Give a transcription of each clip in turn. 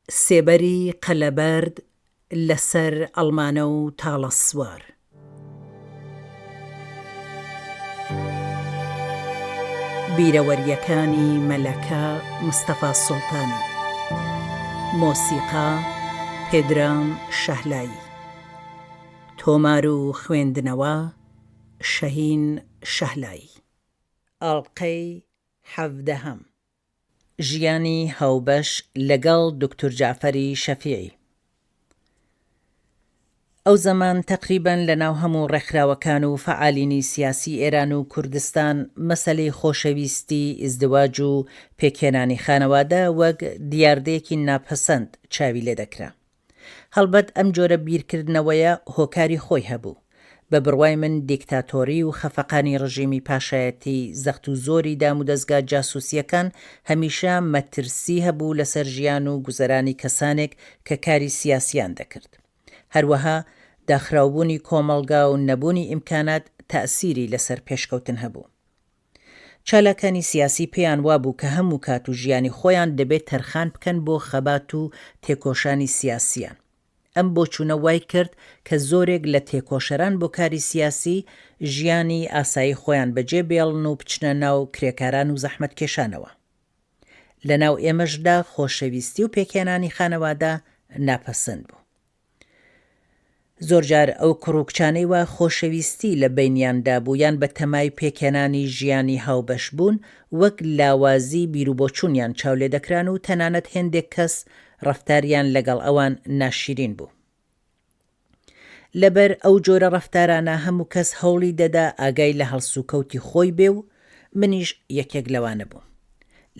سێبەری قەلەبەرد لە سەر ئەڵمانە و تاڵە سوار. بیرەوەرییەکانی مەلەکە مستەفا سوڵتانی. مۆسیقا، پێدرام شەهلایی. تۆمار و خوێندنەوە، شەهین شەهلایی. ئەڵقەی حەڤدەهەم. ژیانی هاوبەش لەگەڵ دوکتور جەعفەری شەفیعی. ئەو زەمان تەقریبەن لە ناو هەموو ڕێکخراوەکان و فەعالینی سیاسی ئێران و کوردستان مەسەلەی خۆشەویستی، ئیزدواج و پێکهێنانی خانەوادە وەک دیاردەیەکی ناپەسەند چاوی لێ دەکرا. هەڵبەت ئەم جۆرە بیرکردنەوەیە هۆکاری خۆی هەبوو. بە بڕوای من دیکتاتۆری و خەفەقانی ڕژیمی پاشایەتی، زەخت و زۆری دامودەزگا جاسوسییەکان هەمیشە مەترسی هەبوو لەسەر ژیان و گوزەرانی کەسانێک کە کاری سیاسیان دەکرد. هەروەها داخراوبوونی کۆمەڵگا و نەبوونی ئیمکانات تەئسیری لەسەر پێشکەوتن هەبوو. چالاکانی سیاسی پێیان وابوو کە هەموو کات و ژیانی خۆیان دەبێت تەرخان بکەن بۆ خەبات و تێکۆشانی سیاسییان. ئەم بۆچوونە وای کرد کە زۆرێک لە تێکۆشەران بۆ کاری سیاسی، ژیانی ئاسایی خۆیان بەجێ بێڵن و بچنە ناو کرێکاران و زەحمەتکێشانەوە. لە ناو ئێمەشدا خۆشەویستی و پێکهێنانی خانەوادە ناپەسەند بوو. زۆرجار ئەو کوڕ و کچانەی وا خۆشەویستی لە بەینیاندا بوو یان بە تەمای پێکهێنانی ژیانی هاوبەش بوون، وەک لاوازی بیروبۆچوونیان چاولێدەکران و تەنانەت هێندێک کەس ڕەفتاریان لەگەڵ ئەوان ناشیرین بوو. لەبەر ئەو جۆرە ڕەفتارانە هەموو کەس هەوڵی دەدا ئاگای لە هەڵسوکەوتی خۆی بێ و منیش یەکێک لەوانە بووم.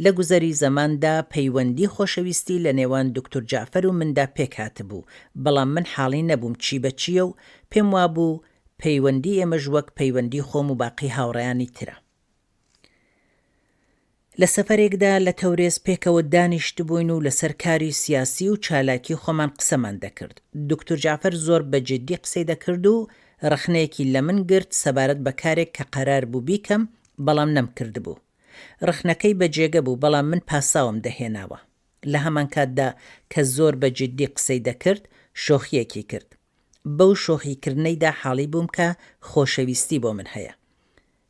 لە گوزەری زەماندا پەیوەندی خۆشەویستی لە نێوان دوکتور جەعفەر و مندا پێک هاتبوو، بەڵام من حاڵی نەبووم چی بە چییە و پێم وابوو پەیوەندی ئێمەش وەک پەیوەندی خۆم و باقی هاوڕێیانی ترە. لە سەفەرێکدا لە تەورێز پێکەوە دانیشتبووین و لەسەر کاری سیاسی و چالاکی خۆمان قسەمان دەکرد. دوکتور جەعفەر زۆر بە جیددی قسەی دەکرد و ڕەخنەیەکی لە من گرت سەبارەت بە کارێک کە قەرار بوو بیکەم، بەڵام نەمکردبوو. ڕەخنەکەی بە جێگە بوو، بەڵام من پاساوم دەهێناوە. لە هەمانکاتدا کە زۆر بە جیددی قسەی دەکرد، شۆخییەکی کرد. بەو شۆخیکردنەیدا حاڵی بووم کە خۆشەویستی بۆ من هەیە.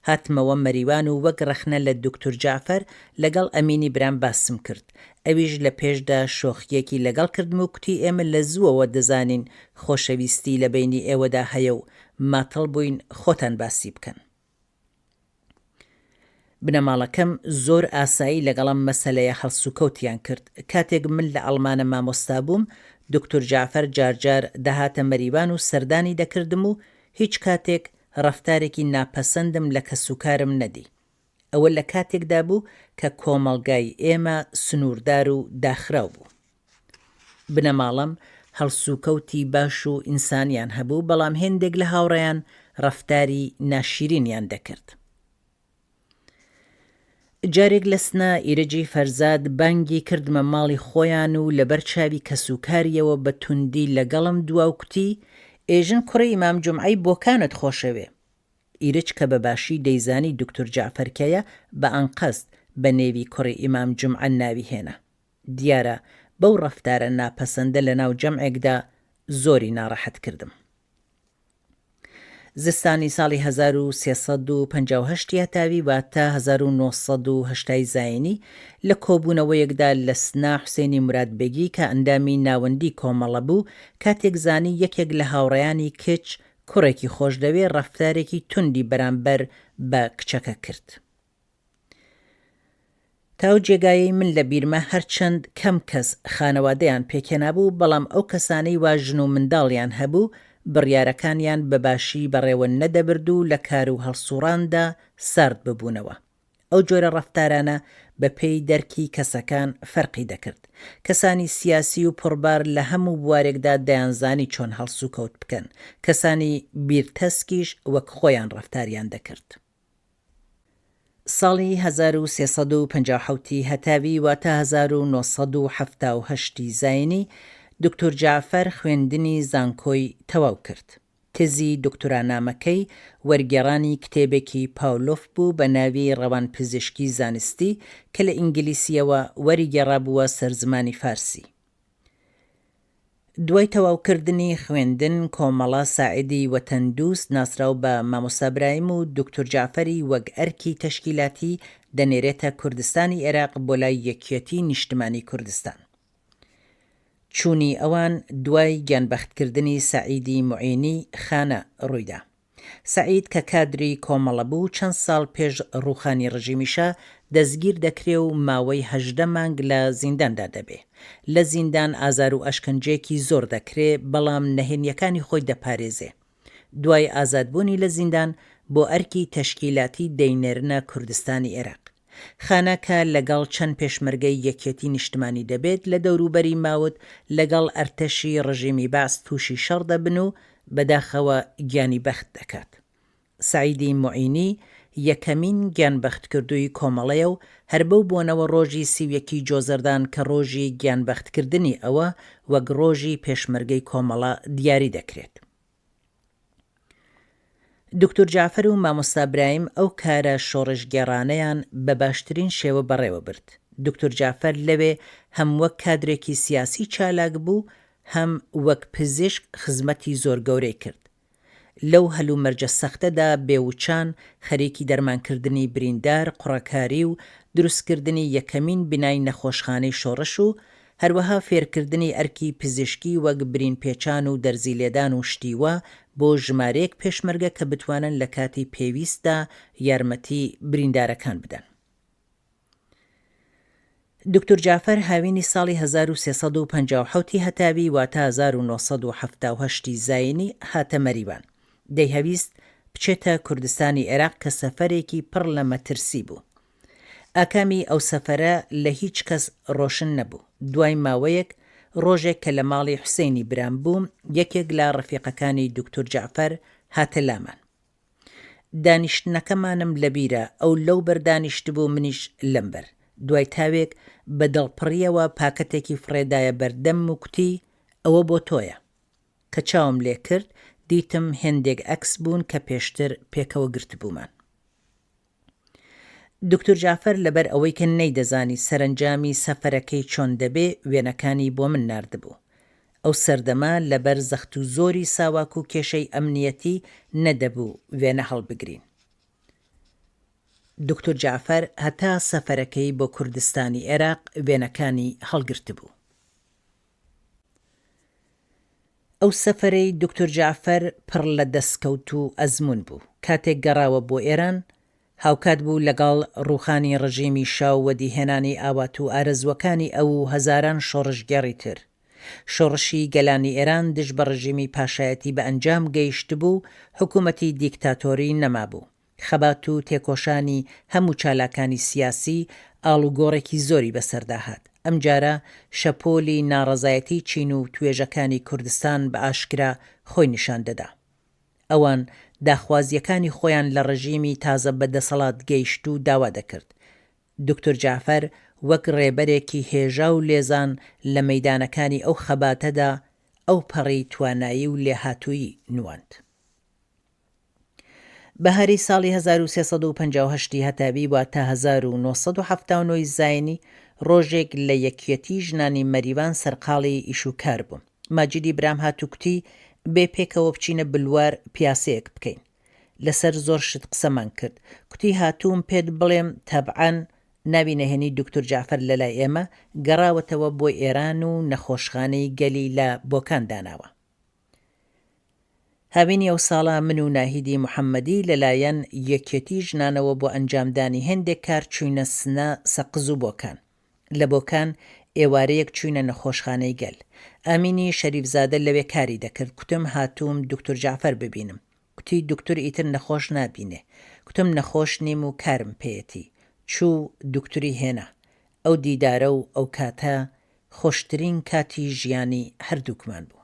هاتمەوە مەریوان و وەک ڕەخنە لە دوکتور جەعفەر لەگەڵ ئەمینی برام باسم کرد. ئەویش لە پێشدا شۆخییەکی لەگەڵ کردم و کوتی ئێمە لە زووەوە دەزانین خۆشەویستی لە بەینی ئێوەدا هەیە و ماتڵ بووین خۆتان باسی بکەن. بنەماڵەکەم زۆر ئاسایی لەگەڵ ئەم مەسەلەیە هەڵسوکەوتیان کرد. کاتێک من لە ئەڵمانە مامۆستا بووم، دوکتور جەعفەر جارجار دەهاتە مەریوان و سەردانی دەکردم و هیچ کاتێک ڕەفتارێکی ناپەسەندم لە کەسوکارم نەدی. ئەوە لە کاتێکدا بوو کە کۆمەڵگای ئێمە سنووردار و داخراو بوو. بنەماڵەم هەڵسوکەوتی باش و ئینسانیان هەبوو، بەڵام هێندێک لە هاوڕێیان ڕەفتاری ناشیرینیان دەکرد. جارێک لە سنە ئیرەجی فەرزاد بانگی کردمە ماڵی خۆیان و لەبەر چاوی کەسوکاریەوە بە توندی لەگەڵم دوا و کوتی، ئێژن کوڕی ئیمام جومعەی بۆکانت خۆشەوێ. ئیرج کە بە باشی دەیزانی دوکتور جەعفەر کێیە، بە ئەنقەست بە نێوی کوڕی ئیمام جومعە ناوی هێنا. دیارە بەو ڕەفتارە ناپەسەندە لە ناو جەمعێکدا زۆری ناڕەحەت کردم. زستانی ساڵی 1358 ی هەتاوی واتە 1980 ی زایینی لە کۆبوونەوەیەکدا لە سنە حوسێنی مورادبەگی کە ئەندامی ناوەندی کۆمەڵە بوو کاتێک زانی یەکێک لە هاوڕێیانی کچ کوڕێکی خۆشدەوێ ڕەفتارێکی توندی بەرامبەر بە کچەکە کرد. تا ئەو جێگایەی من لە بیرمە هەرچەند کەم کەس خانەوادەیان پێکهێنابوو، بەڵام ئەو کەسانەی وا ژن و منداڵیان هەبوو، بڕیارەکانیان بە باشی بەڕێوە نەدەبرد و لە کار و هەڵسووڕاندا سارد ببوونەوە. ئەو جۆرە ڕەفتارانە بە پێی دەرکی کەسەکان فەرقی دەکرد. کەسانی سیاسی و پڕبار لە هەموو بوارێکدا دەیانزانی چۆن هەڵسوکەوت بکەن، کەسانی بیرتەسکیش وەک خۆیان ڕەفتاریان دەکرد. ساڵی 1357 ی هەتاوی واتە 1978 ی زاینی، دکتۆر جەعفەر خوێندنی زانکۆی تەواو کرد. تزی دکتۆرانامەکەی وەرگێڕانی کتێبێکی پاولۆف بوو بە ناوی ڕەوانپزیشکی زانستی کە لە ئینگلیسییەوە وەریگێڕابووە سەر زمانی فارسی. دوای تەواوکردنی خوێندن کۆمەڵە ساعدی وەتەندوست ناسراو بە مامۆستا برایم و دوکتور جەعفەری وەک ئەرکی تەشکیلاتی دەنێرێتە کوردستانی ئێراق بۆ لای یەکیەتی نیشتمانی کوردستان. چوونی ئەوان دوای گیانبەختکردنی سەعیدی موعینی خانە ڕوویدا. سەعید کە کادری کۆمەڵە بوو چەند ساڵ پێش ڕووخانی ڕژیمی شا دەستگیر دەکرێ و ماوەی 18 مانگ لە زینداندا دەبێ. لە زیندان ئازار و ئەشکەنجەیەکی زۆر دەکرێ بەڵام نەهێنیەکانی خۆی دەپارێزێ. دوای ئازادبوونی لە زیندان بۆ ئەرکی تەشکیلاتی دەینێرنە کوردستانی ئێراق. خانە کە لەگەڵ چەند پێشمەرگەی یەکیەتی نیشتمانی دەبێت لە دەوروبەری ماوت لەگەڵ ئەرتەشی ڕژیمی بەعس تووشی شەڕ دەبن و بەداخەوە گیانی بەخت دەکات. سەعیدی موعینی یەکەمین گیانبەختکردووی کۆمەڵەیە و هەر بەو بۆنەوە ڕۆژی 31 ی جۆزەردان کە ڕۆژی گیانبەختکردنی ئەوە وەک ڕۆژی پێشمەرگەی کۆمەڵە دیاری دەکرێت. دوکتور جەعفەر و مامۆستا برایم ئەو کارە شۆڕشگێڕانەیان بە باشترین شێوە بەڕێوە برد. دوکتور جەعفەر لەوێ هەم وەک کادرێکی سیاسی چالاک بوو، هەم وەک پزیشک خزمەتی زۆر گەورەی کرد. لەو هەلومەرجە سەختەدا بێ وچان خەریکی دەرمانکردنی بریندار، قوڕەکاری و دروستکردنی یەکەمین بینای نەخۆشخانەی شۆڕش و هەروەها فێرکردنی ئەرکی پزیشکی وەک برین پێچان و دەرزی لێدان و شتی وا بۆ ژمارەیەک پێشمەرگە کە بتوانن لە کاتی پێویستدا یارمەتی بریندارەکان بدەن. دکتۆر جەعفەر هاوینی ساڵی 1357 ی هەتاوی واتە 1978 ی زاینی هاتە مەریوان. دەیهەویست بچێتە کوردستانی ئێراق کە سەفەرێکی پڕ لە مەترسی بوو. ئاکامی ئەو سەفەرە لە هیچ کەس ڕۆشن نەبوو. دوای ماوەیەک، ڕۆژێک کە لە ماڵی حوسەینی برام بووم، یەکێک لە ڕەفیقەکانی دوکتور جەعفەر هاتە لامان. دانیشتنەکەمانم لە بیرە، ئەو لەو بەر دانیشتبوو منیش لەم بەر. دوای تاوێک بە دڵپڕییەوە پاکەتێکی فڕێدایە بەر دەمم و کوتی، ئەوە بۆ تۆیە. کە چاوم لێ کرد، دیتم هێندێک ئەکس بوون کە پێشتر پێکەوە گرتبوومان. دوکتور جەعفەر لەبەر ئەوەی کە نەیدەزانی سەرەنجامی سەفەرەکەی چۆن دەبێ وێنەکانی بۆ من ناردبوو. ئەو سەردەمە لەبەر زەخت و زۆری ساواک و کێشەی ئەمنیەتی نەدەبوو وێنە هەڵبگرین. دوکتور جەعفەر هەتا سەفەرەکەی بۆ کوردستانی ئێراق وێنەکانی هەڵگرتبوو. ئەو سەفەرەی دوکتور جەعفەر پڕ لە دەسکەوت و ئەزموون بوو. کاتێک گەڕاوە بۆ ئێران، هاوکات بوو لەگەڵ ڕووخانی ڕژیمی شا و وەدیهێنانی ئاوات و ئارەزووەکانی ئەو و هەزاران شۆڕشگێڕی تر. شۆڕشی گەلانی ئێران دژ بە ڕژیمی پاشایەتی بە ئەنجام گەیشتبوو و حکوومەتی دیکتاتۆری نەمابوو. خەبات و تێکۆشانی هەموو چالاکانی سیاسی ئاڵوگۆڕێکی زۆری بەسەردا هات. ئەمجارە شەپۆلی ناڕەزایەتی چین و توێژەکانی کوردستان بە ئاشکرا خۆی نیشان دەدا. ئەوان داخوازییەکانی خۆیان لە ڕژیمی تازە بە دەسەڵات گەیشتوو داوا دەکرد. دوکتور جەعفەر وەک ڕێبەرێکی هێژا و لێزان لە مەیدانەکانی ئەو خەباتەدا ئەوپەڕی توانایی و لێهاتوویی نواند. بەهاری ساڵی 1358 ی هەتاوی واتە 1979 ی زاینی ڕۆژێک لە یەکیەتی ژنانی مەریوان سەرقاڵی ئیش و کار بووم. ماجیدی برام هات و کوتی بێ پێکەوە بچینە بلوار پیاسەیەک بکەین. لەسەر زۆر شت قسەمان کرد. کوتی هاتووم پێت بڵێم تەبعەن ناوی نەهێنی دوکتور جەعفەر لەلای ئێمە گەڕاوەتەوە بۆ ئێران و نەخۆشخانەی گەلی لە بۆکان داناوە. هاوینی ئەو ساڵە من و ناهیدی محەممەدی لەلایەن یەکیەتیی ژنانەوە بۆ ئەنجامدانی هێندێک کار چووینە سنە، سەقز و بۆکان. لە بۆکان ئێوارەیەک چووینە نەخۆشخانەی گەل. ئامینی شەریفزادە لەوێ کاری دەکرد، کوتم هاتووم دوکتور جەعفەر ببینم. کوتی دوکتور ئیتر نەخۆش نابینێ. کوتم نەخۆش نیم و کارم پێیەتی. چوو دوکتوری هێنا. ئەو دیدارە و ئەو کاتە خۆشترین کاتی ژیانی هەردووکمان بوو.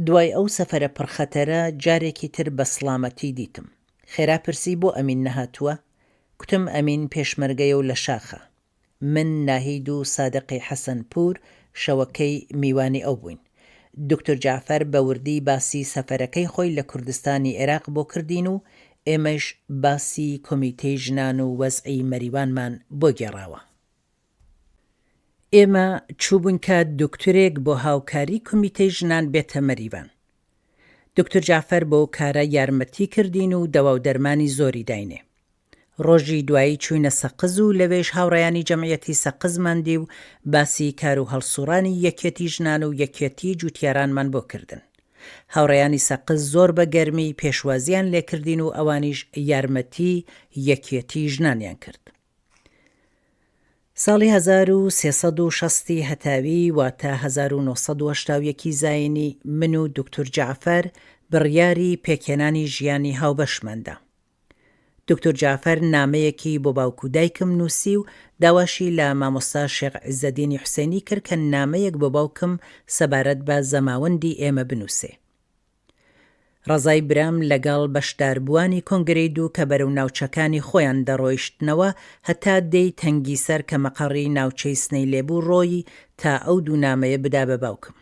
دوای ئەو سەفەرە پڕ خەتەرە جارێکی تر بە سڵامەتی دیتم. خێرا پرسی بۆ ئەمین نەهاتووە؟ کوتم ئەمین پێشمەرگەیە و لە شاخە. من، ناهید و سادقی حەسەن پوور شەوەکەی میوانی ئەو بووین. دوکتور جەعفەر بە وردی باسی سەفەرەکەی خۆی لە کوردستانی ئێراق بۆ کردین و ئێمەش باسی کۆمیتەی ژنان و وەزعی مەریوانمان بۆ گێڕاوە. ئێمە چووبووین کە دوکتورێک بۆ هاوکاری کومیتەی ژنان بێتە مەریوان. دوکتور جەعفەر بەو کارە یارمەتی کردین و دەوا و دەرمانی زۆری داینێ. ڕۆژی دوایی چووینە سەقز و لەوێش هاوڕێیانی جەمعیەتی سەقزمان دی و باسی کار و هەڵسووڕانی یەکیەتی ژنان و یەکیەتی جووتیارانمان بۆ کردن. هاوڕێیانی سەقز زۆر بە گەرمی پێشوازییان لێ کردین و ئەوانیش یارمەتی یەکیەتی ژنانیان کرد. ساڵی 1360 ی هەتاوی واتە 1981 ی زایینی من و دوکتور جەعفەر بڕیاری پێکهێنانی ژیانی هاوبەشمان دا. دوکتور جەعفەر نامەیەکی بۆ باوک و دایکم نووسی و داواشی لە مامۆستا شێخ عیزەدینی حوسێنی کرد کە نامەیەک بۆ باوکم سەبارەت بە زەماوەندی ئێمە بنووسێ. ڕەزای برام لەگەڵ بەشداربووانی کۆنگرەی دوو کە بەرەو ناوچەکانی خۆیان دەڕۆیشتنەوە هەتا دێی تەنگیسەر کە مەقەڕی ناوچەی سنەی لێبوو ڕۆیی تا ئەو دوو نامەیە بدا بە باوکم.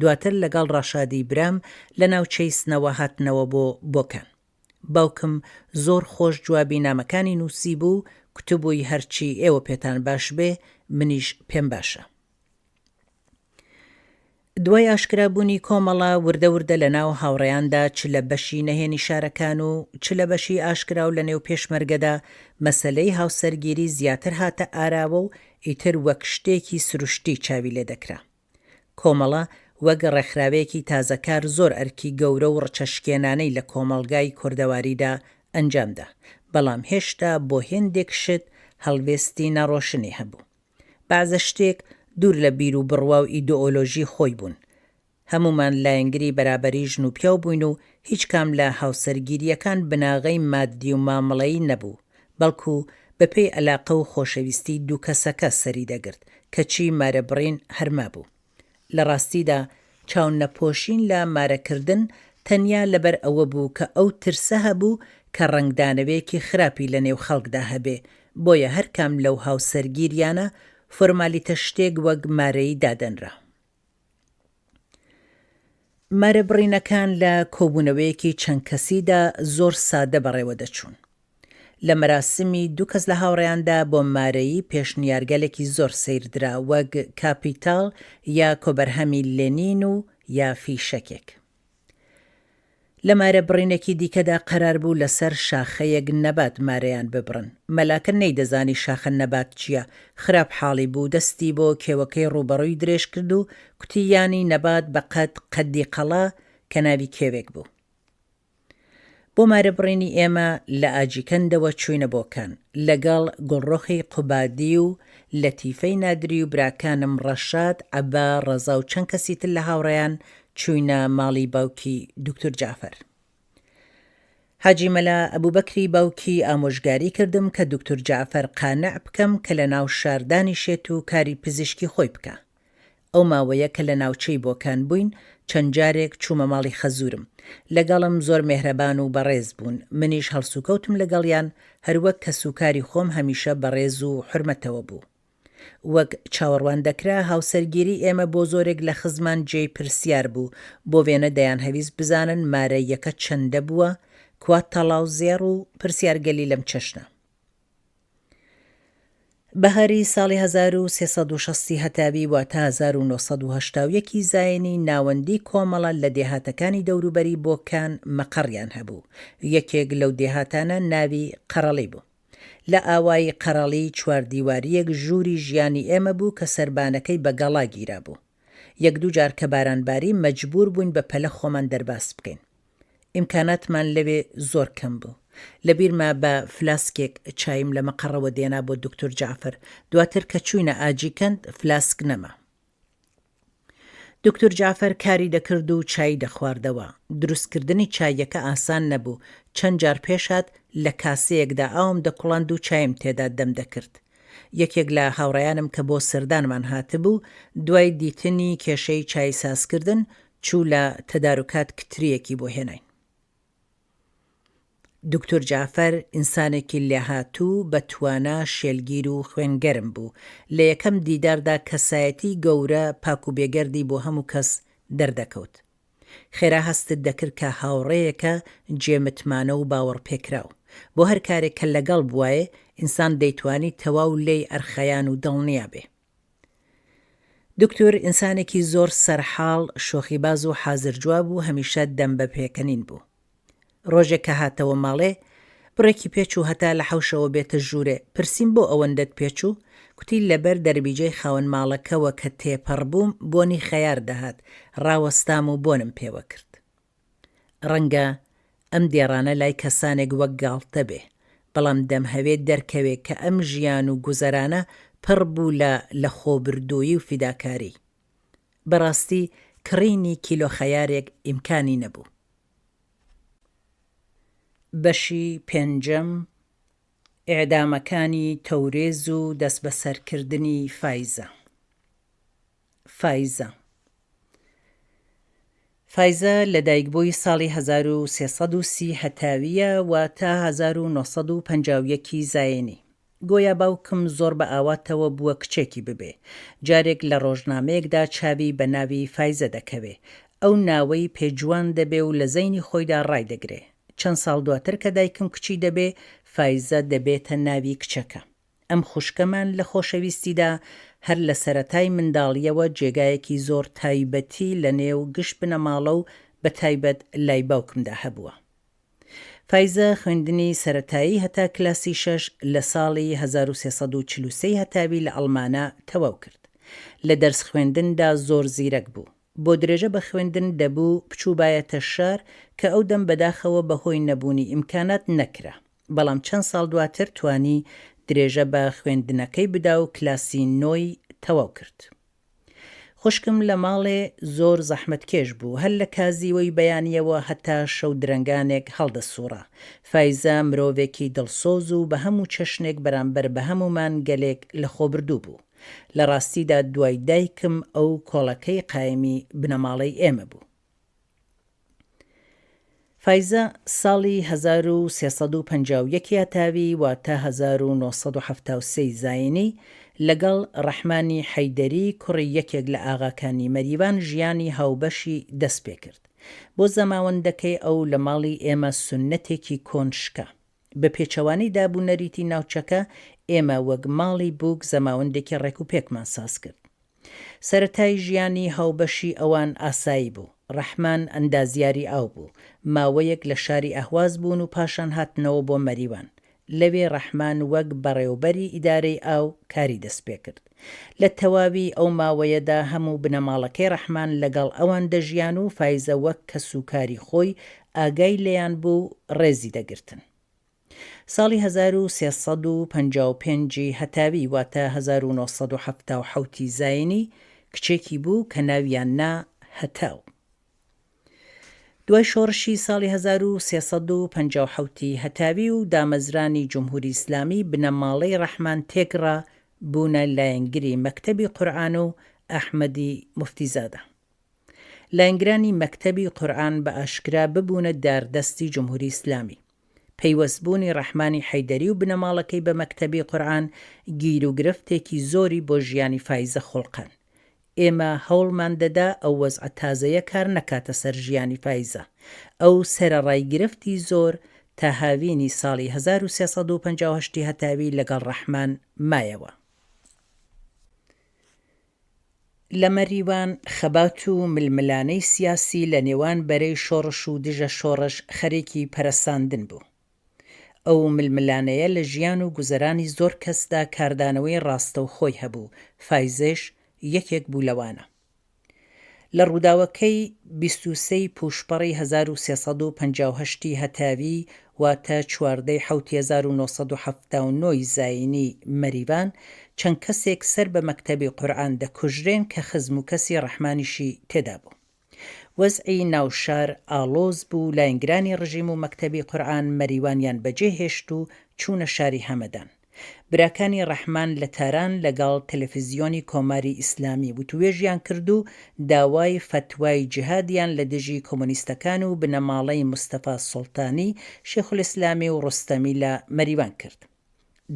دواتر لەگەڵ ڕەشادی برام لە ناوچەی سنەوە هاتنەوە بۆ بۆکان. باوکم زۆر خۆش جوابی نامەکانی نووسیبوو و کوتبووی هەرچی ئێوە پێتان باش بێ منیش پێم باشە. دوای ئاشکرابوونی کۆمەڵە، وردە وردە لە ناو هاوڕێیاندا چ لە بەشی نەهێنی شارەکان و چ لە بەشی ئاشکرا و لە نێو پێشمەرگەدا مەسەلەی هاوسەرگیری زیاتر هاتە ئاراوە و ئیتر وەک شتێکی سروشتی چاوی لێ دەکرا. کۆمەڵە وەک ڕێکخراوێکی تازەکار زۆر ئەرکی گەورە و ڕچەشکێنانەی لە کۆمەڵگای کوردەواریدا ئەنجام دا، بەڵام هێشتا بۆ هێندێک شت هەڵوێستی ناڕۆشنی هەبوو. بەعزە شتێک دوور لە بیر و بڕوا و ئیدۆئۆلۆژی خۆی بوون. هەموومان لایەنگری بەرابەری ژن و پیاو بووین و هیچ کام لە هاوسەرگیرییەکان بناغەی ماددی و مامڵەیی نەبوو، بەڵکو بە پێی ئەلاقە و خۆشەویستی دوو کەسەکە سەری دەگرت، کەچی مارەبڕین هەر مابوو. لە ڕاستیدا چاونەپۆشین لە مارەکردن تەنیا لەبەر ئەوە بوو کە ئەو ترسە هەبوو کە ڕەنگدانەوەیەکی خراپی لە نێو خەڵکدا هەبێ، بۆیە هەر کام لەو هاوسەرگیریانە فۆرمالیتە شتێک وەک مارەیی دادەنرا. مارەبڕینەکان لە کۆبوونەوەیەکی چەند کەسیدا زۆر سادە بەڕێوە دەچوون. لە مەراسمی دوو کەس لە هاوڕێیاندا بۆ مارەیی پێشنیارگەلێکی زۆر سەیر درا وەک کاپیتاڵ یا کۆبەرهەمی لێنین و یا فیشەکێک. لە مارە بڕینێکی دیکەدا قەرار بوو لە سەر شاخەیەک نەبات مارەیان ببڕن. مەلاکە نەیدەزانی شاخە نەبات چییە، خراپ حاڵی بوو، دەستی بۆ کێوەکەی ڕووبەڕووی درێژ کرد و کوتی یانی نەبات بە قەد قەدی قەڵا کە ناوی کێوێک بوو. بۆ مارەبڕینی ئێمە لە ئاجیکەندەوە چووینە بۆکان، لەگەڵ گوڵڕۆخی قوبادی و لەتیفەی نادری و براکانم ڕەشاد، عەبە، ڕەزا و چەند کەسی تر لە هاوڕێیان چووینە ماڵی باوکی دوکتور جەعفەر. حاجی مەلا ئەبوبەکری باوکی ئامۆژگاری کردم کە دوکتور جەعفەر قانع بکەم کە لە ناو شار دانیشێت و کاری پزیشکی خۆی بکا. ئەو ماوەیە کە لە ناوچەی بۆکان بووین چەند جارێک چوومە ماڵی خەزوورم. لەگەڵم زۆر مێهرەبان و بەڕێز بوون، منیش هەڵسوکەوتم لەگەڵیان هەروەک کەسوکاری خۆم هەمیشە بەڕێز و حورمەتەوە بوو. وەک چاوەڕوان دەکرا هاوسەرگیری ئێمە بۆ زۆرێک لە خزمان جێی پرسیار بوو، بۆ وێنە دەیانهەویست بزانن مارەییەکە چەندە بووە، کوا تەڵا و زێڕ و پرسیارگەلی لەم چەشنە. بەهاری ساڵی 1360 ی هەتاوی واتە 1981 ی زاینی ناوەندی کۆمەڵە لە دێهاتەکانی دەوروبەری بۆکان مەقەڕیان هەبوو، یەکێک لەو دێهاتانە ناوی قەرەڵی بوو. لە ئاوایی قەرەڵی چواردیوارییەک ژووری ژیانی ئێمە بوو کە سەربانەکەی بە گەڵا گیرابوو. یەک دوو جار کە باران باری مەجبوور بووین بە پەلە خۆمان دەرباز بکەین. ئیمکاناتمان لەوێ زۆر کەم بوو. لە بیرمە بە فلاسکێک چاییم لە مەقەڕەوە دێنا بۆ دوکتور جەعفەر. دواتر کە چووینە ئاجیکەند فلاسک نەما. دوکتور جەعفەر کاری دەکرد و چایی دەخواردەوە. دروستکردنی چاییەکە ئاسان نەبوو. چەند جار پێش هات لە کاسەیەکدا ئاوم دەکوڵاند و چایم تێدا دەم دەکرد. یەکێک لە هاوڕێیانم کە بۆ سەردانمان هاتبوو، دوای دیتنی کێشەی چای سازکردن، چوو لە تەداروکات کترییەکی بۆ هێناین. دوکتور جەعفەر ئینسانێکی لێهاتوو، بە توانا، شێلگیر و خوێنگەرم بوو. لە یەکەم دیداردا کەسایەتیی گەورە، پاک و بێگەردی بۆ هەموو کەس دەردەکەوت. خێرا هەستت دەکرد کە هاوڕێیەکە جێ متمانە و باوەڕپێکراو. بۆ هەر کارێک کە لەگەڵ بوایێ، ئینسان دەیتوانی تەواو لێی ئەرخەیان و دڵنیا بێ. دکتۆر ئینسانێکی زۆر سەرحاڵ، شۆخیباز و حازرجواب و هەمیشە دەم بە پێکەنین بوو. ڕۆژێک کە هاتەوە ماڵێ، بڕێکی پێچوو هەتا لە حەوشەوە بێتە ژوورێ، پرسیم بۆ ئەوەندەت پێچوو؟ کوتی لەبەر دەربیجەی خاوەن ماڵەکەوە کە تێپەڕ بووم بۆنی خەیار دەهات، ڕاوەستام و بۆنم پێوە کرد. ڕەنگە ئەم دێڕانە لای کەسانێک وەک گاڵتە بێ، بەڵام دەمهەوێ دەرکەوێ کە ئەم ژیان و گوزەرانە پڕ بوو لە لەخۆبردوویی و فیداکاری. بەڕاستی کڕینی کیلۆ خەیارێک ئیمکانی نەبوو. بەشی پێنجەم، ئیعدامەکانی تەورێز و دەستبەسەرکردنی فایزە. فایزە فایزە لەدایکبووی ساڵی 1330 هەتاوییە واتە 1951 ی زایینی. گۆیا باوکم زۆر بە ئاواتەوە بووە کچێکی ببێ. جارێک لە ڕۆژنامەیەکدا چاوی بە ناوی فایزە دەکەوێ. ئەو ناوەی پێ جوان دەبێ و لە زەینی خۆیدا ڕایدەگرێ. چەند ساڵ دواتر کە دایکم کچی دەبێ، فایزە دەبێتە ناوی کچەکە. ئەم خوشکەمان لە خۆشەویستیدا هەر لە سەرەتای منداڵییەوە جێگایەکی زۆر تایبەتی لە نێو گشت بنەماڵە و بە تایبەت لای باوکمدا هەبووە. فایزە خوێندنی سەرەتایی هەتا کلاسی شەش لە ساڵی 1343 هەتاوی لە ئەڵمانا تەواو کرد. لە دەرس خوێندندا زۆر زیرەک بوو. بۆ درێژە بە خوێندن دەبوو بچووبایەتە شار کە ئەو دەم بەداخەوە بە هۆی نەبوونی ئیمکانات نەکرا. بەڵام چەند ساڵ دواتر توانی درێژە بە خوێندنەکەی بدا و کلاسی نۆی تەواو کرد. خوشکم لە ماڵێ زۆر زەحمەتکێش بوو، هەر لە کازیوەی بەیانییەوە هەتا شەو درەنگانێک هەڵدەسووڕا. فایزە مرۆڤێکی دڵسۆز و بە هەموو چەشنێک بەرامبەر بە هەموومان گەلێک لەخۆبردوو بوو. لە ڕاستیدا دوای دایکم ئەو کۆڵەکەی قایمی بنەماڵەی ئێمە بوو. فایزە ساڵی 1351 ی هەتاوی واتە 1973 ی زایینی لەگەڵ ڕەحمانی حەیدەری کوڕی یەکێک لە ئاغاکانی مەریوان ژیانی هاوبەشی دەست پێکرد. بۆ زەماوەندەکەی ئەو لە ماڵی ئێمە سوننەتێکی کۆن شکا. بە پێچەوانەی داب و نەریتی ناوچەکە، ئێمە وەک ماڵی بووک زەماوەندێکی ڕێکوپێکمان ساز کرد. سەرەتای ژیانی هاوبەشی ئەوان ئاسایی بوو. ڕەحمان ئەندازیاری ئاو بوو. ماوەیەک لە شاری ئەهواز بوون و پاشان هاتنەوە بۆ مەریوان. لەوێ ڕەحمان وەک بەڕێوبەری ئیدارەی ئاو کاری دەستپێکرد. لە تەواوی ئەو ماوەیەدا هەموو بنەماڵەکەی ڕەحمان لەگەڵ ئەوان دەژیان و فایزە وەک کەسوکاری خۆی ئاگای لێیان بوو و ڕێزی دەگرتن. ساڵی 1355 ی هەتاوی واتە 1977 ی زاینی کچێکی بوو کە ناویان نا هەتاو. دوای شۆڕشی ساڵی 1357 ی هەتاوی و دامەزرانی جمهوری ئیسلامی بنەماڵەی ڕەحمان تێکڕا بوونە لایەنگری مەکتەبی قورعان و ئەحمەدی موفتیزادە. لایەنگرانی مەکتەبی قورعان بە ئاشکرا ببوونە داردەستی جمهوری ئیسلامی. پەیوەستبوونی ڕەحمانی حەیدەری و بنەماڵەکەی بە مەکتەبی قورعان گیروگرفتێکی زۆری بۆ ژیانی فایزە خوڵقان. ئێمە هەوڵمان دەدا ئەو وەزعە تازەیە کار نەکاتە سەر ژیانی فایزە. ئەو سەرەڕای گرفتی زۆر تا هاوینی ساڵی 1358 ی هەتاوی لەگەڵ ڕەحمان مایەوە. لە مەریوان خەبات و ململانێی سیاسی لە نێوان بەرەی شۆڕش و دژە شۆڕش خەرێکی پەرەساندن بوو. ئەو ململانێیە لە ژیان و گوزەرانی زۆر کەسدا کاردانەوەی ڕاستەوخۆی هەبوو، فایزەیش یەکێک بوو لەوانە. لە ڕووداوەکەی 23 ی پووشپەڕی 1358 ی هەتاوی واتە 14 ی حەوتی 1979 ی زایینی مەریوان چەند کەسێک سەر بە مەکتەبی قورعان دەکوژرێن کە خزم و کەسی ڕەحمانیشی تێدا بوو. وەزعی ناو شار ئاڵۆز بوو، لاینگرانی ڕژیم و مەکتەبی قورعان مەریوانیان بەجێ هێشت و چوونە شاری هەمەدان. براکانی ڕەحمان لە تاران لەگەڵ تەلەفزیۆنی کۆماری ئیسلامی وتوێژیان کرد و داوای فەتوای جیهادیان لە دژی کۆمۆنیستەکان و بنەماڵەی مستەفا سوڵتانی شێخولئیسلامی و ڕۆستەمی لە مەریوان کرد.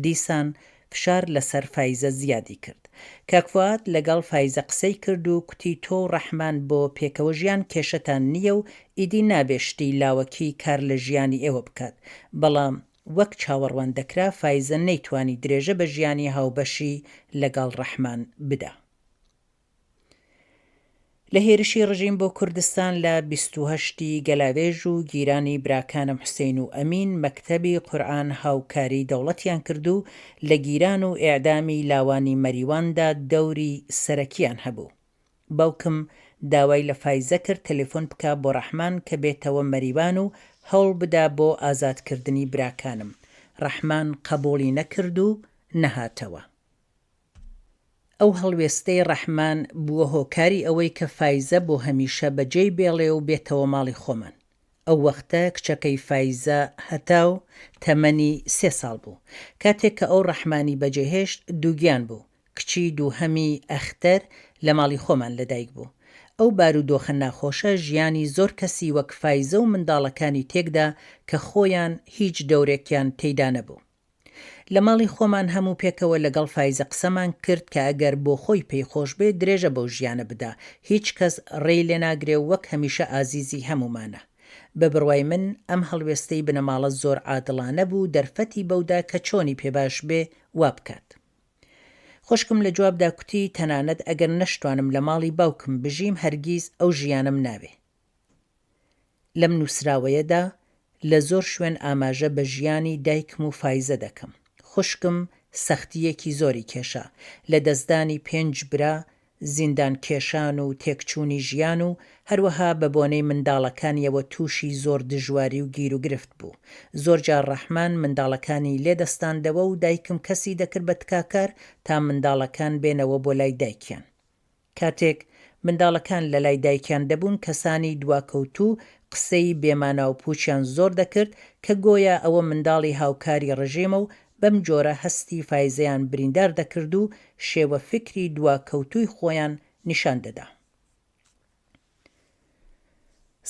دیسان فشار لەسەر فایزە زیادی کرد. کاک فوئاد لەگەڵ فایزە قسەی کرد و کوتی تۆ و ڕەحمان بۆ پێکەوەژیان کێشەتان نییە و ئیدی نابێ شتی لاوەکی کار لە ژیانی ئێوە بکات، بەڵام وەک چاوەڕوان دەکرا فایزە نەیتوانی درێژە بە ژیانی هاوبەشی لەگەڵ ڕەحمان بدا. لە هێرشی ڕژیم بۆ کوردستان لە 28 ی گەلاوێژ و گیرانی براکانم حوسین و ئەمین مەکتەبی قورعان هاوکاری دەوڵەتیان کرد و لە گیران و ئێعدامی لاوانی مەریواندا دەوری سەرەکیان هەبوو. باوکم داوای لە فایزە کرد تەلەفۆن بکا بۆ ڕەحمان کە بێتەوە مەریوان و هەوڵ بدا بۆ ئازادکردنی براکانم. ڕەحمان قەبووڵی نەکرد و نەهاتەوە. ئەو هەڵوێستەی ڕەحمان بووە هۆکاری ئەوەی کە فایزە بۆ هەمیشە بەجێی بێڵێ و بێتەوە ماڵی خۆمان. ئەو وەختە کچەکەی فایزە هەتاو تەمەنی سێ ساڵ بوو. کاتێک کە ئەو ڕەحمانی بەجێهێشت دووگیان بوو. کچی دووهەمی ئەختەر لە ماڵی خۆمان لەدایک بوو. ئەو بارودۆخە ناخۆشە ژیانی زۆر کەسی وەک فایزە و منداڵەکانی تێکدا کە خۆیان هیچ دەورێکیان تێیدا نەبوو. لە ماڵی خۆمان هەموو پێکەوە لەگەڵ فایزە قسەمان کرد کە ئەگەر بۆ خۆی پێی خۆش بێ درێژە بەو ژیانە بدا، هیچ کەس ڕێی لێ ناگرێ و وەک هەمیشە ئازیزی هەموومانە. بە بڕوای من ئەم هەڵوێستەی بنەماڵە زۆر عادڵانە بوو دەرفەتی بەو دا کە چۆنی پێ باش بێ وا بکات. خوشکم لە جوابدا کوتی تەنانەت ئەگەر نەشتوانم لە ماڵی باوکم بژیم هەرگیز ئەو ژیانەم ناوێ. لەم نووسراوەیەدا لە زۆر شوێن ئاماژە بە ژیانی دایکم و فایزە دەکەم. خوشکم سەختییەکی زۆری کێشا. لە دەستدانی پێنج برا، زیندان کێشان و تێکچوونی ژیان و هەروەها بە بۆنەی منداڵەکانیەوە تووشی زۆر دژواری و گیروگرفت بوو. زۆر جار ڕەحمان منداڵەکانی لێ دەستاندەوە و دایکم کەسی دەکرد بە تکاکار تا منداڵەکان بێنەوە بۆ لای دایکیان. کاتێک منداڵەکان لەلای دایکیان دەبوون کەسانی دواکەوتوو قسەی بێمانا و پووچیان زۆر دەکرد کە گۆیا ئەوە منداڵی هاوکاری ڕژێمە و بەم جۆرە هەستی فایزەیان بریندار دەکرد و شێوە فیکری دواکەوتووی خۆیان نیشان دەدا.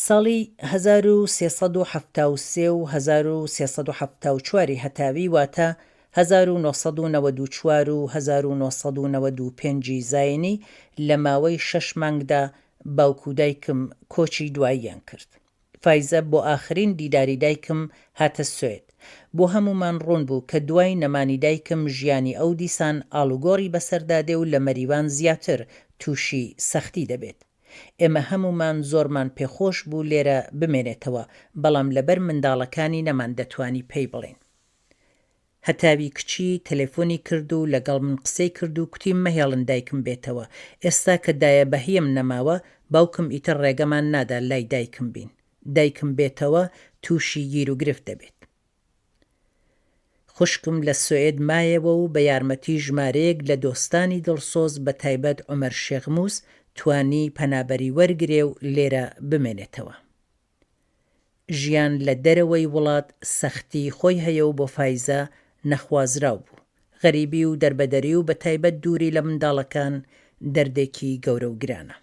ساڵی 1373 و 1374 ی هەتاوی واتە 1994 و 1995 ی زاینی لە ماوەی شەش مانگدا باوک و دایکم کۆچی دواییان کرد. فایزە بۆ ئاخرین دیداری دایکم هاتە سوێد. بۆ هەموومان ڕوون بوو کە دوای نەمانی دایکم ژیانی ئەو دیسان ئاڵوگۆڕی بەسەردا دێ و لە مەریوان زیاتر تووشی سەختی دەبێت. ئێمە هەموومان زۆرمان پێخۆش بوو لێرە بمێنێتەوە، بەڵام لەبەر منداڵەکانی نەماندەتوانی پێی بڵێین. هەتاوی کچی تەلەفۆنی کرد و لەگەڵ من قسەی کرد و کوتی مەهێڵن دایکم بێتەوە، ئێستا کە دایە بەهیەم نەماوە باوکم ئیتر ڕێگەمان نادا لای دایکم بین، دایکم بێتەوە تووشی گیروگرفت دەبێت. خوشکم لە سوئێد مایەوە و بە یارمەتی ژمارەیەک لە دۆستانی دڵسۆز بە تایبەت عومەر شێخموس توانی پەنابەری وەرگرێ و لێرە بمێنێتەوە. ژیان لە دەرەوەی وڵات سەختی خۆی هەیە و بۆ فایزە نەخوازراو بوو. غەریبی و دەربەدەری و بە تایبەت دووری لە منداڵەکان دەردێکی گەورە و گرانە.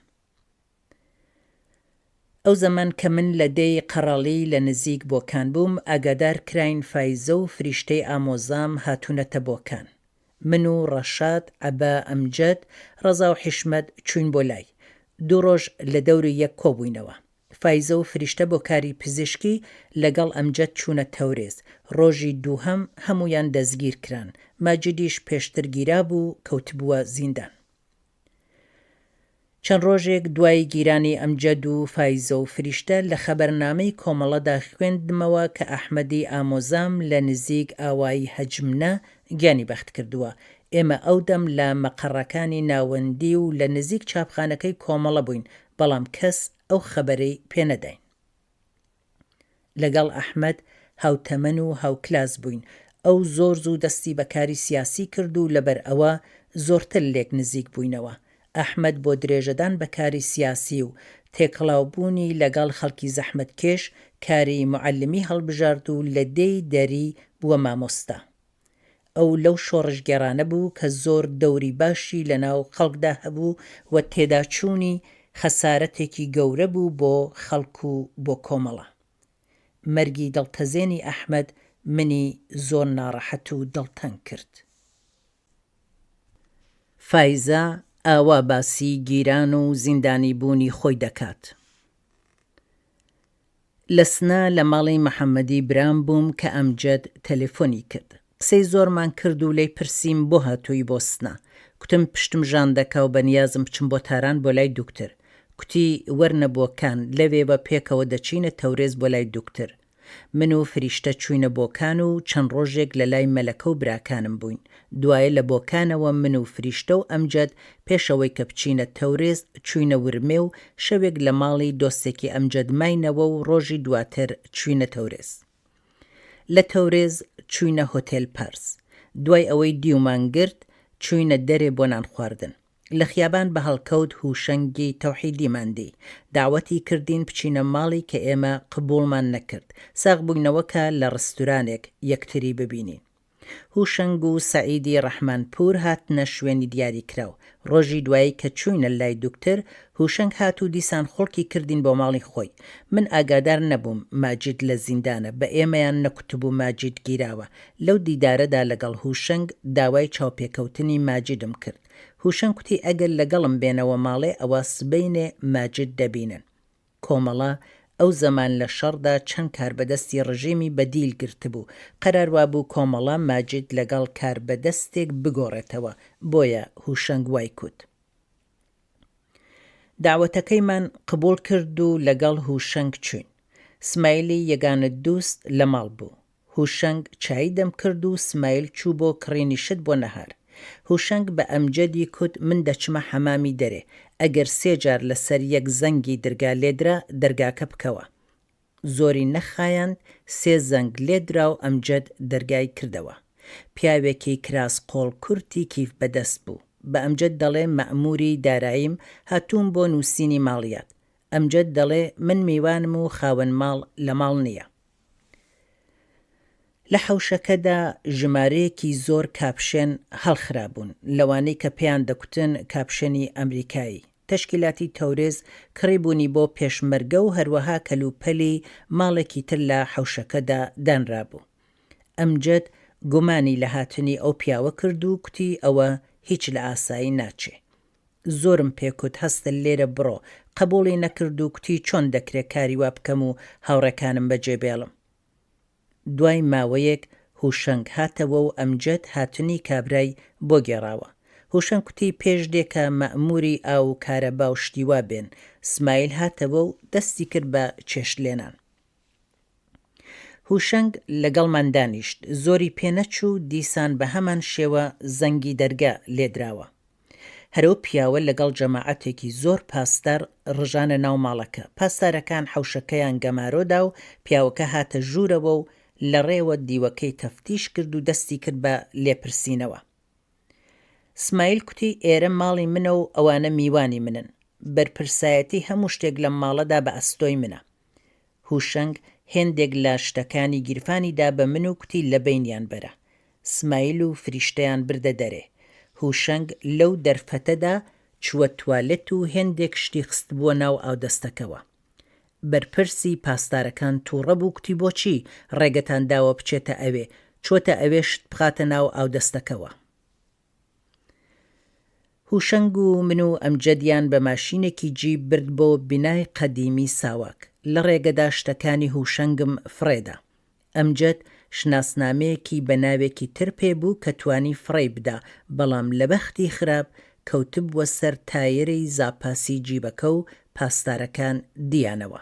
ئەو زەمان کە من لە دێی قەڕەڵی لە نزیک بۆکان بووم، ئاگادار کراین فایزە و فریشتەی ئامۆزام هاتوونەتە بۆکان. من و ڕەشاد، عەبە، ئەمجەد، ڕەزا و حیشمەت چووین بۆ لای. دوو ڕۆژ لە دەوری یەک کۆ بووینەوە. فایزە و فریشتە بۆ کاری پزیشکی لەگەڵ ئەمجەد چوونە تەورێز. ڕۆژی دووهەم هەموویان دەستگیر کران. ماجیدیش پێشتر گیرابوو و کەوتبووە زیندان. چەند ڕۆژێک دوای گیرانی ئەمجەد و فایزە و فریشتە لە خەبەرنامەی کۆمەڵەدا خوێندمەوە کە ئەحمەدی ئامۆزام لە نزیک ئاوایی هەجمنە گیانی بەخت کردووە. ئێمە ئەو دەم لە مەقەڕەکانی ناوەندی و لە نزیک چاپخانەکەی کۆمەڵە بووین، بەڵام کەس ئەو خەبەرەی پێ نەداین. لەگەڵ ئەحمەد هاوتەمەن و هاوکلاس بووین، ئەو زۆر زوو دەستی بە کاری سیاسی کرد و لەبەر ئەوە زۆرتر لێک نزیک بووینەوە. ئەحمەد بۆ درێژەدان بە کاری سیاسی و تێکەڵاوبوونی لەگەڵ خەڵکی زەحمەتکێش، کاری موعەلمی هەڵبژارد و لە دێی دەری بووە مامۆستا. ئەو لەو شۆڕشگێڕانە بوو کە زۆر دەوری باشی لە ناو خەڵکدا هەبوو و تێداچوونی خەسارەتێکی گەورە بوو بۆ خەڵک و بۆ کۆمەڵە. مەرگی دڵتەزێنی ئەحمەد منی زۆر ناڕەحەت و دڵتەنگ کرد. فایزە ئاوا باسی گیران و زیندانی بوونی خۆی دەکات. لە سنە لە ماڵی محەمەدی برام بووم کە ئەمجەد تەلەفۆنی کرد. قسەی زۆرمان کرد و لێی پرسیم بۆ هاتووی بۆ سنە؟ کوتم پشتم ژان دەکا و بە نیازم بچم بۆ تاران بۆ لای دوکتر. کوتی وەرنە بۆکان، لەوێوە پێکەوە دەچینە تەورێز بۆ لای دوکتر. من و فریشتە چووینە بۆکان و چەند ڕۆژێک لە لای مەلەکە و براکانم بووین. دوایە لە بۆکانەوە من و فریشتە و ئەمجەد پێش ئەوەی کە بچینە تەورێز چووینە ورمێ و شەوێک لە ماڵی دۆستێکی ئەمجەد ماینەوە و ڕۆژی دواتر چووینە تەورێز. لە تەورێز چووینە هۆتێل پارس. دوای ئەوەی دیومان گرت چووینە دەرێ بۆ نانخواردن. لە خیابان بە هەڵکەوت هوشەنگی تەوحیدیمان دی. دەعوەتی کردین بچینە ماڵی کە ئێمە قبوڵمان نەکرد. ساغ بووینەوە کە لە ڕستورانێک یەکتری ببینین. هوشەنگ و سەعیدی ڕەحمانپوور هاتنە شوێنی دیاریکراو. ڕۆژی دوایی کە چووینە لای دوکتر، هوشەنگ هات و دیسان خوڵکی کردین بۆ ماڵی خۆی. من ئاگادار نەبووم ماجید لە زیندانە، بە ئێمەیان نەکوتبوو ماجید گیراوە. لەو دیدارەدا لەگەڵ هوشەنگ داوای چاوپێکەوتنی ماجیدم کرد. هوشەنگ کوتی ئەگەر لەگەڵم بێنەوە ماڵێ ئەوە سبەینێ ماجد دەبینن. کۆمەڵە ئەو زەمان لە شەڕدا چەند کاربەدەستی ڕژێمی بە دیل گرتبوو. قەرار وابوو کۆمەڵە ماجد لەگەڵ کاربەدەستێک بگۆڕێتەوە، بۆیە هوشەنگ وای کوت. دەعوەتەکەیمان قبوڵ کرد و لەگەڵ هوشەنگ چووین. سمایلی یەگانە دوست لە ماڵ بوو. هوشەنگ چایی دەم کرد و سمایل چوو بۆ کڕینی شت بۆ نەهار. هوشەنگ بە ئەمجەدی کوت من دەچمە حەمامی دەرێ، ئەگەر سێ جار لە سەر یەک زەنگی درگا لێدرا دەرگاکە بکەوە. زۆری نەخایاند سێ زەنگ لێدرا و ئەمجەد دەرگای کردەوە. پیاوێکی کراس قۆڵ کورتی کیف بەدەست بوو. بە ئەمجەد دەڵێ مەئموری داراییم هاتووم بۆ نووسینی ماڵیات. ئەمجەد دەڵێ من میوانم و خاوەن ماڵ لە ماڵ نییە. لە حەوشەکەدا ژمارەیەکی زۆر کاپشێن هەڵخرابوون، لەوانەی کە پێیان دەکوتن کاپشێنی ئەمریکایی. تەشکیلاتی تەورێز کڕیبوونی بۆ پێشمەرگە و هەروەها کەلوپەلی ماڵێکی تر لە حەوشەکەدا دانرابوو. ئەمجەد گومانی لە هاتنی ئەو پیاوە کرد و کوتی ئەوە هیچ لە ئاسایی ناچێ. زۆرم پێکوت هەستە لێرە بڕۆ، قەبوڵی نەکرد و کوتی چۆن دەکرێ کاری وا بکەم و هاوڕێکانم بەجێ بێڵم. دوای ماوەیەک هوشەنگ هاتەوە و ئەمجەد هاتنی کابرای بۆ گێڕاوە. هوشەنگ کوتی پێش دێ کە مەئموری ئاو و کارەبا و شتی وا بێن. سمایل هاتەوە و دەستی کرد بە چێشت لێنان. هوشەنگ لەگەڵمان دانیشت، زۆری پێ نەچوو دیسان بە هەمان شێوە زەنگی دەرگا لێدراوە. هەر ئەو پیاوە لەگەڵ جەماعەتێکی زۆر پاسدار ڕژانە ناو ماڵەکە. پاسدارەکان حەوشەکەیان گەمارۆ دا و پیاوەکە هاتە ژوورەوە و لە ڕێوە دیوەکەی تەفتیش کرد و دەستی کرد بە لێپرسینەوە. سمایل کوتی ئێرە ماڵی منە و ئەوانە میوانی منن. بەرپرسایەتی هەموو شتێک لەم ماڵەدا بە ئەستۆی منە. هوشەنگ هێندێک لە شتەکانی گیرفانی دا بە من و کوتی لە بەینیان بەرە. سمایل و فریشتەیان بردە دەرێ. هوشەنگ لەو دەرفەتەدا چووە توالێت و هێندێک شتی خستبووە ناو ئاودەستەکەوە. بەرپرسی پاسدارەکان تووڕە بوو کوتی بۆچی ڕێگەتان داوە بچێتە ئەوێ، چۆتە ئەوێ شت بخاتە ناو ئاودەستەکەوە. هوشەنگ و من و ئەمجەدیان بە ماشینێکی جیپ برد بۆ بینای قەدیمی ساواک. لە ڕێگەدا شتەکانی هوشەنگم فڕێدا. ئەمجەد شناسنامەیەکی بە ناوێکی تر پێ بوو کە توانی فڕێی بدا، بەڵام لە بەختی خراپ کەوتبووە سەر تایەرەی زاپاسی جیبەکە و پاسدارەکان دییانەوە.